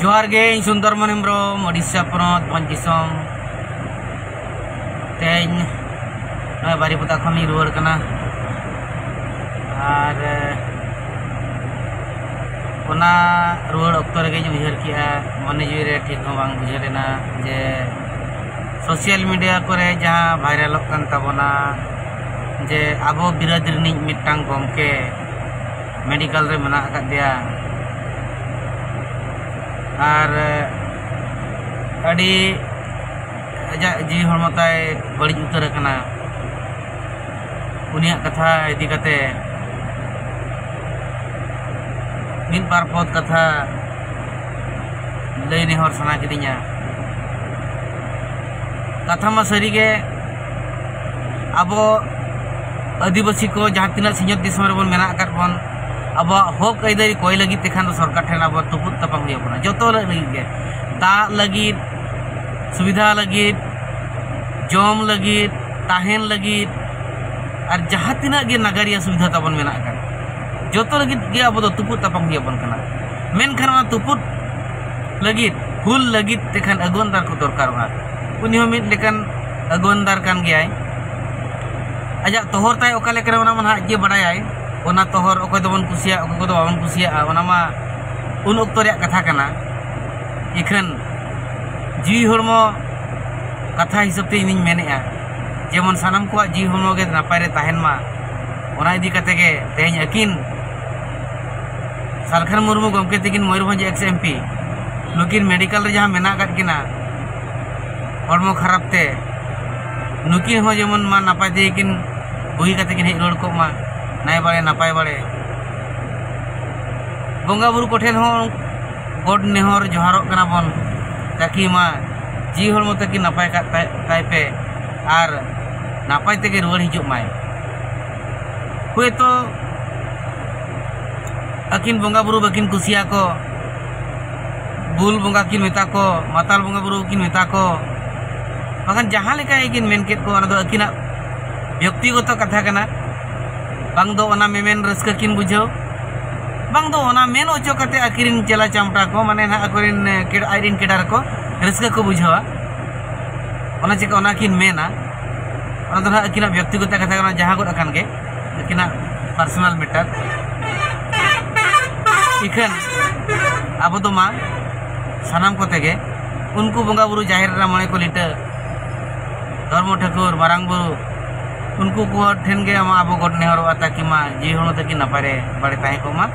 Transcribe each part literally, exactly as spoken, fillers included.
ᱡᱚᱦᱟᱨ ᱜᱮ, ᱤᱧ ᱥᱩᱱᱫᱚᱨ ᱢᱳᱦᱚᱱ ᱦᱮᱢᱵᱨᱚᱢ, ᱳᱰᱤᱥᱟ ᱯᱚᱱᱚᱛ, ᱵᱷᱚᱸᱡᱽ ᱫᱤᱥᱚᱢ᱾ ᱛᱮᱦᱮᱧ ᱱᱚᱜᱼᱚᱭ ᱵᱟᱨᱤᱯᱚᱫᱟ ᱠᱷᱚᱱᱤᱧ ᱨᱩᱣᱟᱹᱲ ᱠᱟᱱᱟ᱾ ᱟᱨ, ᱮ, ᱚᱱᱟ ᱨᱩᱣᱟᱹᱲ ᱚᱠᱛᱚ ᱨᱮᱜᱮᱧ ᱩᱭᱦᱟᱹᱨ ᱠᱮᱜᱼᱟ, ᱢᱚᱱᱮ ᱡᱤᱣᱤ ᱨᱮ ᱴᱷᱤᱠ ᱦᱚᱸ ᱵᱟᱝ ᱵᱩᱡᱷᱟᱹᱣ ᱞᱮᱱᱟ ᱡᱮ social media ᱠᱚᱨᱮ ᱡᱟᱦᱟᱸ ᱵᱷᱟᱭᱨᱟᱞᱚᱜ ᱠᱟᱱ ᱛᱟᱵᱚᱱᱟ ᱡᱮ ᱟᱵᱚ ᱵᱤᱨᱟᱹᱫ ᱨᱤᱱᱤᱡ ᱢᱤᱫᱴᱟᱝ ᱜᱚᱢᱠᱮ ᱢᱮᱰᱤᱠᱮᱞ ᱨᱮ ᱢᱮᱱᱟᱜ ᱟᱠᱟᱫᱮᱭᱟ᱾ ᱟᱨ ᱟᱹᱰᱤ ᱟᱡᱟᱜ ᱡᱤᱣᱤ ᱦᱚᱲᱢᱚ ᱛᱟᱭ ᱵᱟᱹᱲᱤᱡ ᱩᱛᱟᱹᱨ ᱟᱠᱟᱱᱟ᱾ ᱩᱱᱤᱭᱟᱜ ᱠᱟᱛᱷᱟ ᱤᱫᱤ ᱠᱟᱛᱮ ᱢᱤᱫ ᱵᱟᱨ ᱯᱚᱫ ᱠᱟᱛᱷᱟ ᱞᱟᱹᱭ ᱱᱮᱦᱚᱨ ᱥᱟᱱᱟ ᱠᱤᱫᱤᱧᱟ᱾ ᱠᱟᱛᱷᱟ ᱢᱟ ᱥᱟᱹᱨᱤ ᱜᱮ, ᱟᱵᱚ ᱟᱹᱫᱤᱵᱟᱹᱥᱤ ᱠᱚ ᱡᱟᱦᱟᱸ ᱛᱤᱱᱟᱹᱜ ᱥᱤᱧᱚᱛ ᱫᱤᱥᱚᱢ ᱨᱮᱵᱚᱱ ᱢᱮᱱᱟᱜ ᱟᱠᱟᱫ ᱵᱚᱱ, ᱟᱵᱚᱣᱟᱜ ᱦᱚᱠ ᱟᱹᱭᱫᱟᱹᱨᱤ ᱠᱚᱭ ᱞᱟᱹᱜᱤᱫ ᱛᱮᱠᱷᱟᱱ ᱫᱚ ᱥᱚᱨᱠᱟᱨ ᱴᱷᱮᱱ ᱟᱵᱚ ᱛᱩᱯᱩᱫ ᱛᱟᱯᱟᱢ ᱦᱩᱭ ᱟᱵᱚᱱᱟ, ᱡᱚᱛᱚ ᱞᱟᱹᱜᱤᱫ ᱜᱮ, ᱫᱟᱜ ᱞᱟᱹᱜᱤᱫ, ᱥᱩᱵᱤᱫᱷᱟ ᱞᱟᱹᱜᱤᱫ, ᱡᱚᱢ ᱞᱟᱹᱜᱤᱫ, ᱛᱟᱦᱮᱱ ᱞᱟᱹᱜᱤᱫ, ᱟᱨ ᱡᱟᱦᱟᱸ ᱛᱤᱱᱟᱹᱜ ᱜᱮ ᱱᱟᱜᱟᱨᱤᱭᱟᱹ ᱥᱩᱵᱤᱫᱷᱟ ᱛᱟᱵᱚᱱ ᱢᱮᱱᱟᱜ ᱟᱠᱟᱫ, ᱡᱚᱛᱚ ᱞᱟᱹᱜᱤᱫ ᱜᱮ ᱟᱵᱚ ᱫᱚ ᱛᱩᱯᱩᱫ ᱛᱟᱯᱟᱢ ᱦᱩᱭ ᱟᱵᱚᱱ ᱠᱟᱱᱟ᱾ ᱢᱮᱱᱠᱷᱟᱱ ᱚᱱᱟ ᱛᱩᱯᱩᱫ ᱞᱟᱹᱜᱤᱫ, ᱦᱩᱞ ᱞᱟᱹᱜᱤᱫ ᱛᱮᱠᱷᱟᱱ ᱟᱹᱜᱩᱣᱟᱹᱱᱫᱟᱨ ᱠᱚ ᱫᱚᱨᱠᱟᱨᱚᱜᱼᱟ᱾ ᱩᱱᱤ ᱦᱚᱸ ᱢᱤᱫ ᱞᱮᱠᱟᱱ ᱟᱹᱜᱩᱣᱟᱹᱱᱫᱟᱨ ᱠᱟᱱ ᱜᱮᱭᱟᱭ᱾ ᱟᱡᱟᱜ ᱛᱚᱦᱚᱨ ᱛᱟᱭ ᱚᱠᱟ ᱞᱮᱠᱟᱱᱟ, ᱚᱱᱟ ᱢᱟ ᱱᱟᱦᱟᱜ ᱜᱮ ᱵᱟᱲᱟᱭᱟᱭ᱾ ᱚᱱᱟ ᱛᱚᱦᱚᱨ ᱚᱠᱚᱭ ᱫᱚᱵᱚᱱ ᱠᱩᱥᱤᱭᱟᱜᱼᱟ, ᱚᱠᱚᱭ ᱠᱚᱫᱚ ᱵᱟᱵᱚᱱ ᱠᱩᱥᱤᱭᱟᱜᱼᱟ, ᱚᱱᱟ ᱢᱟ ᱩᱱ ᱚᱠᱛᱚ ᱨᱮᱭᱟᱜ ᱠᱟᱛᱷᱟ ᱠᱟᱱᱟ᱾ ᱤᱠᱷᱟᱹᱱ ᱡᱤᱣᱤ ᱦᱚᱲᱢᱚ ᱠᱟᱛᱷᱟ ᱦᱤᱥᱟᱹᱵ ᱛᱮ ᱤᱧᱤᱧ ᱢᱮᱱᱮᱫᱼᱟ, ᱡᱮᱢᱚᱱ ᱥᱟᱱᱟᱢ ᱠᱚᱣᱟᱜ ᱡᱤᱣᱤ ᱦᱚᱲᱢᱚ ᱜᱮ ᱱᱟᱯᱟᱭ ᱨᱮ ᱛᱟᱦᱮᱱ ᱢᱟ, ᱚᱱᱟ ᱤᱫᱤ ᱠᱟᱛᱮ ᱜᱮ ᱛᱮᱦᱮᱧ ᱟᱹᱠᱤᱱ ᱥᱟᱞᱠᱷᱟᱱ ᱢᱩᱨᱢᱩ ᱜᱚᱢᱠᱮ ᱛᱟᱹᱠᱤᱱ, ᱢᱚᱭᱩᱨᱵᱷᱚᱸᱡᱽ ᱮᱠᱥ ᱮᱢ ᱯᱤ, ᱱᱩᱠᱤᱱ ᱢᱮᱰᱤᱠᱮᱞ ᱨᱮ ᱡᱟᱦᱟᱸ ᱢᱮᱱᱟᱜ ᱟᱠᱟᱫ ᱠᱤᱱᱟ ᱦᱚᱲᱢᱚ ᱠᱷᱟᱨᱟᱯ ᱛᱮ, ᱱᱩᱠᱤᱱ ᱦᱚᱸ ᱡᱮᱢᱚᱱ ᱢᱟ ᱱᱟᱯᱟᱭ ᱛᱮᱜᱮ ᱠᱤᱱ ᱵᱩᱜᱤ ᱠᱟᱛᱮ ᱠᱤᱱ ᱦᱮᱡ ᱨᱩᱣᱟᱹᱲ ᱠᱚᱜ ᱢᱟ, ᱱᱟᱭ ᱵᱟᱲᱮ ᱱᱟᱯᱟᱭ ᱵᱟᱲᱮ᱾ ᱵᱚᱸᱜᱟ ᱵᱩᱨᱩ ᱠᱚᱴᱷᱮᱱ ᱦᱚᱸ ᱜᱚᱰ ᱱᱮᱦᱚᱨ ᱡᱚᱦᱟᱨᱚᱜ ᱠᱟᱱᱟ ᱵᱚᱱ, ᱛᱟᱠᱤ ᱢᱟ ᱡᱤᱣᱤ ᱦᱚᱲᱢᱚ ᱛᱟᱹᱠᱤᱱ ᱱᱟᱯᱟᱭ ᱠᱟᱜ ᱛᱟᱭ, ᱛᱟᱭ ᱯᱮ ᱟᱨ ᱱᱟᱯᱟᱭ ᱛᱮᱜᱮ ᱨᱩᱣᱟᱹᱲ ᱦᱤᱡᱩᱜ ᱢᱟᱭ᱾ ᱦᱳᱭᱛᱳ ᱟᱹᱠᱤᱱ ᱵᱚᱸᱜᱟ ᱵᱩᱨᱩ ᱵᱟᱹᱠᱤᱱ ᱠᱩᱥᱤᱭᱟᱠᱚ, ᱵᱩᱞ ᱵᱚᱸᱜᱟ ᱠᱤᱱ ᱢᱮᱛᱟ ᱠᱚ, ᱢᱟᱛᱟᱞ ᱵᱚᱸᱜᱟ ᱵᱩᱨᱩ ᱠᱤᱱ ᱢᱮᱛᱟ ᱠᱚ, ᱵᱟᱠᱷᱟᱱ ᱡᱟᱦᱟᱸ ᱞᱮᱠᱟ ᱜᱮᱠᱤᱱ ᱢᱮᱱ ᱠᱮᱫ ᱠᱚ, ᱚᱱᱟ ᱫᱚ ᱟᱹᱠᱤᱱᱟᱜ ᱵᱮᱠᱛᱤᱜᱚᱛᱚ ᱠᱟᱛᱷᱟ ᱠᱟᱱᱟ᱾ ᱵᱟᱝ ᱫᱚ ᱚᱱᱟ ᱢᱮᱢᱮᱱ ᱨᱟᱹᱥᱠᱟᱹ ᱠᱤᱱ ᱵᱩᱡᱷᱟᱹᱣ, ᱵᱟᱝ ᱫᱚ ᱚᱱᱟ ᱢᱮᱱ ᱦᱚᱪᱚ ᱠᱟᱛᱮ ᱟᱹᱠᱤᱱ ᱪᱮᱞᱟ ᱪᱟᱢᱴᱟ ᱠᱚ, ᱢᱟᱱᱮ ᱱᱟᱦᱟᱜ ᱟᱠᱚᱨᱮᱱ, ᱮ, ᱠᱮᱰ-, ᱟᱡᱨᱮᱱ ᱠᱮᱰᱟᱨ ᱠᱚ ᱨᱟᱹᱥᱠᱟᱹ ᱠᱚ ᱵᱩᱡᱷᱟᱹᱣᱟ᱾ ᱚᱱᱟ ᱪᱤᱠᱟᱹ ᱚᱱᱟ ᱠᱤᱱ ᱢᱮᱱᱟ, ᱚᱱᱟ ᱫᱚ ᱱᱟᱦᱟᱜ ᱟᱹᱠᱤᱱᱟᱜ ᱵᱮᱠᱛᱤᱜᱚᱛᱚ ᱠᱟᱛᱷᱟ ᱠᱟᱱᱟ, ᱡᱟᱦᱟᱸ ᱜᱚᱫ ᱟᱠᱟᱱ ᱜᱮ ᱟᱹᱠᱤᱱᱟᱜ personal matter᱾ ᱤᱠᱷᱟᱹᱱ ᱟᱵᱚ ᱫᱚ ᱢᱟ ᱥᱟᱱᱟᱢ ᱠᱚᱛᱮ ᱜᱮ ᱩᱱᱠᱩ ᱵᱚᱸᱜᱟ ᱵᱩᱨᱩ, ᱡᱟᱦᱮᱨ ᱮᱨᱟ, ᱢᱚᱬᱮ ᱠᱚ ᱞᱤᱴᱟᱹ, ᱫᱷᱚᱨᱢᱚ ᱴᱷᱟᱹᱠᱩᱨ, ᱢᱟᱨᱟᱝ ᱵᱩᱨᱩ, ᱩᱱᱠᱩ ᱠᱚ ᱴᱷᱮᱱ ᱜᱮ ᱟᱢ, ᱟᱵᱚ ᱜᱚᱰ ᱱᱮᱦᱚᱨᱚᱜᱼᱟ, ᱛᱟᱠᱤ ᱢᱟ ᱡᱤᱣᱤ ᱦᱚᱲᱢᱚ ᱛᱟᱹᱠᱤᱱ ᱱᱟᱯᱟᱭ ᱨᱮ ᱵᱟᱲᱮ ᱛᱟᱦᱮᱸ ᱠᱚᱜ ᱢᱟ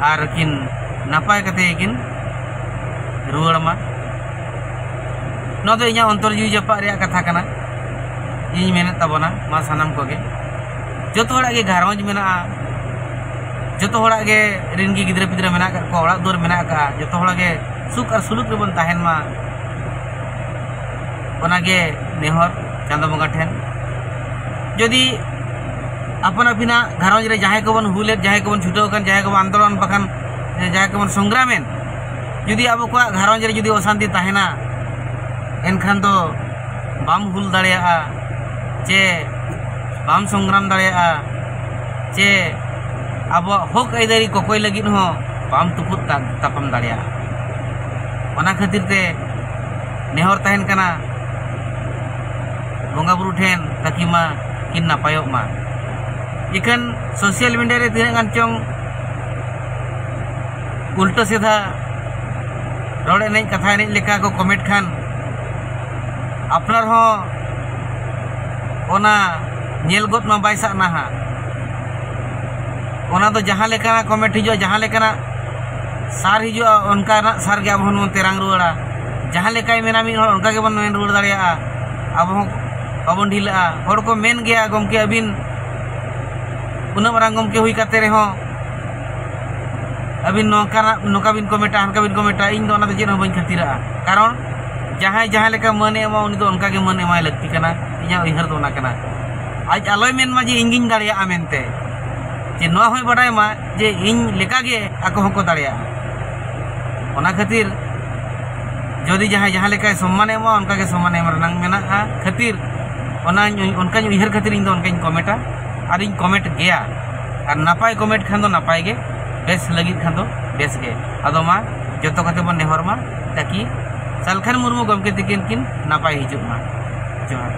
ᱟᱨ ᱠᱤᱱ ᱱᱟᱯᱟᱭ ᱠᱟᱛᱮ ᱜᱮᱠᱤᱱ ᱨᱩᱣᱟᱹᱲ ᱢᱟ᱾ ᱱᱚᱣᱟ ᱫᱚ ᱤᱧᱟᱹᱜ ᱚᱱᱛᱚᱨ ᱡᱤᱣᱤ ᱡᱟᱯᱟᱜ ᱨᱮᱭᱟᱜ ᱠᱟᱛᱷᱟ ᱠᱟᱱᱟ᱾ ᱤᱧ ᱢᱮᱱᱮᱫ ᱛᱟᱵᱚᱱᱟ ᱢᱟ ᱥᱟᱱᱟᱢ ᱠᱚᱜᱮ, ᱡᱚᱛᱚ ᱦᱚᱲᱟᱜ ᱜᱮ ᱜᱷᱟᱨᱚᱸᱡᱽ ᱢᱮᱱᱟᱜᱼᱟ, ᱡᱚᱛᱚ ᱦᱚᱲᱟᱜ ᱜᱮ ᱨᱮᱱ ᱜᱮ ᱜᱤᱫᱽᱨᱟᱹ ᱯᱤᱫᱽᱨᱟᱹ ᱢᱮᱱᱟᱜ ᱟᱠᱟᱫ ᱠᱚᱣᱟ, ᱚᱲᱟᱜ ᱫᱩᱣᱟᱹᱨ ᱢᱮᱱᱟᱜ ᱟᱠᱟᱫᱼᱟ, ᱡᱚᱛᱚ ᱦᱚᱲ ᱜᱮ ᱥᱩᱠ ᱟᱨ ᱥᱩᱞᱩᱠ ᱨᱮᱵᱚᱱ ᱛᱟᱦᱮᱱ ᱢᱟ, ᱚᱱᱟᱜᱮ ᱱᱮᱦᱚᱨ ᱪᱟᱸᱫᱚ ᱵᱚᱸᱜᱟ ᱴᱷᱮᱱ᱾ ᱡᱩᱫᱤ ᱟᱯᱟᱱ ᱟᱹᱯᱤᱱᱟᱜ ᱜᱷᱟᱨᱚᱸᱡᱽ ᱨᱮ ᱡᱟᱦᱟᱸᱭ ᱠᱚᱵᱚᱱ ᱦᱩᱞᱮᱫ, ᱡᱟᱦᱟᱸᱭ ᱠᱚᱵᱚᱱ ᱪᱷᱩᱴᱟᱹᱣ ᱟᱠᱟᱱ, ᱡᱟᱦᱟᱸᱭ ᱠᱚᱵᱚᱱ ᱟᱱᱫᱳᱞᱚᱱ ᱵᱟᱠᱷᱟᱱ ᱡᱟᱦᱟᱸᱭ ᱠᱚᱵᱚᱱ ᱥᱚᱝᱜᱨᱟᱢᱮᱫ, ᱡᱩᱫᱤ ᱟᱵᱚ ᱠᱚᱣᱟᱜ ᱜᱷᱟᱨᱚᱸᱡᱽ ᱨᱮ ᱡᱩᱫᱤ ᱚᱥᱟᱱᱛᱤ ᱛᱟᱦᱮᱱᱟ, ᱮᱱᱠᱷᱟᱱ ᱫᱚ ᱵᱟᱢ ᱦᱩᱞ ᱫᱟᱲᱮᱭᱟᱜᱼᱟ, ᱪᱮ ᱵᱟᱢ ᱥᱚᱝᱜᱨᱟᱢ ᱫᱟᱲᱮᱭᱟᱜᱼᱟ, ᱪᱮ ᱟᱵᱚᱣᱟᱜ ᱦᱚᱠ ᱟᱹᱭᱫᱟᱹᱨᱤ ᱠᱚᱠᱚᱭ ᱞᱟᱹᱜᱤᱫ ᱦᱚᱸ ᱵᱟᱢ ᱛᱩᱯᱩᱫ ᱛᱟ-, ᱛᱟᱯᱟᱢ ᱫᱟᱲᱮᱭᱟᱜᱼᱟ᱾ ᱚᱱᱟ ᱠᱷᱟᱹᱛᱤᱨ ᱛᱮ ᱱᱮᱦᱚᱨ ᱛᱟᱦᱮᱱ ᱠᱟᱱᱟ ᱵᱚᱸᱜᱟ ᱵᱩᱨᱩ ᱴᱷᱮᱱ, ᱛᱟᱠᱤ ᱢᱟ ᱠᱤᱱ ᱱᱟᱯᱟᱭᱚᱜ ᱢᱟ᱾ ᱤᱠᱷᱟᱹᱱ social media ᱨᱮ ᱛᱤᱱᱟᱹᱜ ᱜᱟᱱ ᱪᱚᱝ ᱩᱞᱴᱟᱹ ᱥᱤᱫᱷᱟ ᱨᱚᱲ ᱮᱱᱮᱡ, ᱠᱟᱛᱷᱟ ᱮᱱᱮᱡ ᱞᱮᱠᱟ ᱠᱚ comment ᱠᱷᱟᱱ, ᱟᱯᱱᱟᱨ ᱦᱚᱸ ᱚᱱᱟ ᱧᱮᱞ ᱜᱚᱫ ᱢᱟ ᱵᱟᱭ ᱥᱟᱜ ᱱᱟᱦᱟᱜ᱾ ᱚᱱᱟ ᱫᱚ ᱡᱟᱦᱟᱸ ᱞᱮᱠᱟᱱᱟᱜ comment ᱦᱤᱡᱩᱜᱼᱟ, ᱡᱟᱦᱟᱸ ᱞᱮᱠᱟᱱᱟᱜ ᱥᱟᱨ ᱦᱤᱡᱩᱜᱼᱟ, ᱚᱱᱠᱟᱱᱟᱜ ᱥᱟᱨ ᱜᱮ ᱟᱵᱚ ᱦᱚᱸ ᱵᱚᱱ ᱛᱮᱨᱟᱝ ᱨᱩᱣᱟᱹᱲᱟ᱾ ᱡᱟᱦᱟᱸ ᱞᱮᱠᱟᱭ ᱢᱮᱱᱟ ᱢᱤᱫ ᱦᱚᱲ, ᱚᱱᱠᱟ ᱜᱮᱵᱚᱱ ᱢᱮᱱ ᱨᱩᱣᱟᱹᱲ ᱫᱟᱲᱮᱭᱟᱜᱼᱟ᱾ ᱟᱵᱚ ᱦᱚᱸ ᱵᱟᱵᱚᱱ ᱰᱷᱤᱞᱟᱹᱜᱼᱟ᱾ ᱦᱚᱲ ᱠᱚ ᱢᱮᱱ ᱜᱮᱭᱟ, "ᱜᱚᱢᱠᱮ, ᱟᱹᱵᱤᱱ ᱩᱱᱟᱹᱜ ᱢᱟᱨᱟᱝ ᱜᱚᱢᱠᱮ ᱦᱩᱭ ᱠᱟᱛᱮ ᱨᱮᱦᱚᱸ ᱟᱹᱵᱤᱱ ᱱᱚᱝᱠᱟᱱᱟᱜ, ᱱᱚᱝᱠᱟ ᱵᱤᱱ comment ᱟ, ᱦᱟᱱᱠᱟ ᱵᱤᱱ comment ᱟ", ᱤᱧ ᱫᱚ ᱚᱱᱟ ᱫᱚ ᱪᱮᱫ ᱦᱚᱸ ᱵᱟᱹᱧ ᱠᱷᱟᱹᱛᱤᱨᱟᱜᱼᱟ᱾ ᱠᱟᱨᱚᱱ ᱡᱟᱦᱟᱸᱭ ᱡᱟᱦᱟᱸ ᱞᱮᱠᱟ ᱢᱟᱹᱱ ᱮ ᱮᱢᱟ, ᱩᱱᱤ ᱫᱚ ᱚᱱᱠᱟ ᱜᱮ ᱢᱟᱹᱱ ᱮᱢᱟᱭ ᱞᱟᱹᱠᱛᱤ ᱠᱟᱱᱟ᱾ ᱤᱧᱟᱹᱜ ᱩᱭᱦᱟᱹᱨ ᱫᱚ ᱚᱱᱟ ᱠᱟᱱᱟ᱾ ᱟᱡ ᱟᱞᱚᱭ ᱢᱮᱱ ᱢᱟ ᱡᱮ ᱤᱧ ᱜᱤᱧ ᱫᱟᱲᱮᱭᱟᱜᱼᱟ ᱢᱮᱱᱛᱮ, ᱡᱮ ᱱᱚᱣᱟ ᱦᱚᱸᱭ ᱵᱟᱰᱟᱭ ᱢᱟ ᱡᱮ ᱤᱧ ᱞᱮᱠᱟ ᱜᱮ ᱟᱠᱚ ᱦᱚᱸᱠᱚ ᱫᱟᱲᱮᱭᱟᱜᱼᱟ᱾ ᱚᱱᱟ ᱠᱷᱟᱹᱛᱤᱨ ᱡᱩᱫᱤ ᱡᱟᱦᱟᱸᱭ ᱡᱟᱦᱟᱸ ᱞᱮᱠᱟᱭ ᱥᱚᱢᱢᱟᱱ ᱮ ᱮᱢᱟ, ᱚᱱᱠᱟ ᱜᱮ ᱥᱚᱢᱢᱟᱱ ᱮᱢ ᱨᱮᱱᱟᱜ ᱢᱮᱱᱟᱜᱼᱟ ᱠᱷᱟᱹᱛᱤᱨ, ᱚᱱᱟᱧ, ᱚᱱᱠᱟᱧ ᱩᱭᱦᱟᱹᱨ ᱠᱷᱟᱹᱛᱤᱨ ᱤᱧ ᱫᱚ ᱚᱱᱠᱟᱧ comment ᱟ ᱟᱨᱤᱧ comment ᱜᱮᱭᱟ᱾ ᱟᱨ ᱱᱟᱯᱟᱭ comment ᱠᱷᱟᱱ ᱫᱚ ᱱᱟᱯᱟᱭ ᱜᱮ, ᱵᱮᱥ ᱞᱟᱹᱜᱤᱫ ᱠᱷᱟᱱ ᱫᱚ ᱵᱮᱥ ᱜᱮ᱾ ᱟᱫᱚ ᱢᱟ ᱡᱚᱛᱚ ᱠᱟᱛᱮ ᱵᱚᱱ ᱱᱮᱦᱚᱨ ᱢᱟ, ᱛᱟᱠᱤ ᱥᱟᱞᱠᱷᱟᱱ ᱢᱩᱨᱢᱩ ᱜᱚᱢᱠᱮ ᱛᱤᱠᱤᱱ ᱠᱤᱱ ᱱᱟᱯᱟᱭ ᱦᱤᱡᱩᱜ ᱢᱟ᱾ ᱡᱚᱦᱟᱨ᱾